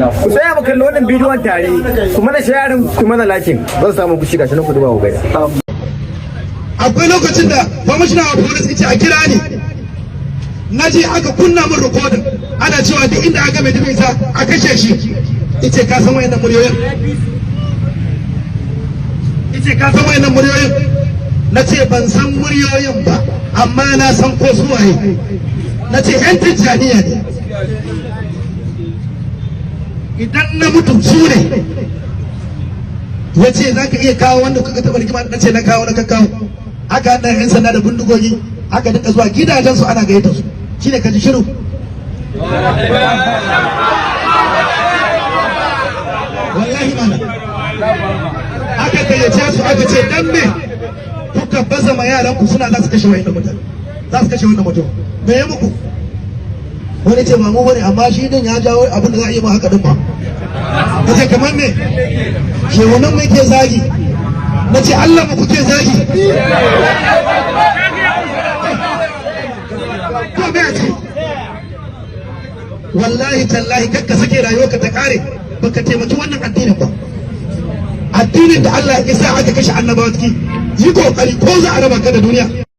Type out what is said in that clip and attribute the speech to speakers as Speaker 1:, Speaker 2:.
Speaker 1: Ku tsaya mu kalli wannan bidiyon tare, ku mana sharing, ku mana liking. Zan samu ku shiga shi nan, ku duba ku gani.
Speaker 2: Akwai lokacin da commissioner of police ya ce a kira ni. Na je, aka kunna min recording, ana cewa duk inda aka mai dubin sa a kashe shi. Yace, "Ka san wayannan muryoyin?" Yace, "Ka san wayannan muryoyin?" Na ce ban san muryoyin ba, amma na san ko su waye. Na ce yan Tijjaniya ne. Idan na mutu, su ne. Ya ce, "Za ka iya kawo wanda kuka taɓa rigima?" Na ce na kawo, na kawo. Aka haɗa 'yan sanda da bindigogi, aka dinga zuwa gidajen su ana gayyata su. Shine ka ji shiru. Wallahi mana, aka gayyace su, aka ce, "Dan me kuka baza ma yaran ku suna za su kashe wayannan mutane, za su kashe wannan mutum? Me ya muku?" Wani ce ba mu bane, amma shi din ya jawo abin da za a yi ma haka din ba. Kace kamar me? Shehunan mu ke zagi. Na ce Allah mu kuke zagi. To me a ce? Wallahi tallahi, kakka sake rayuwarka ta kare baka taimaki wannan addinin ba, addinin da Allah ya sa aka kashe annabawa ciki. Yi kokari ko za a raba ka da duniya.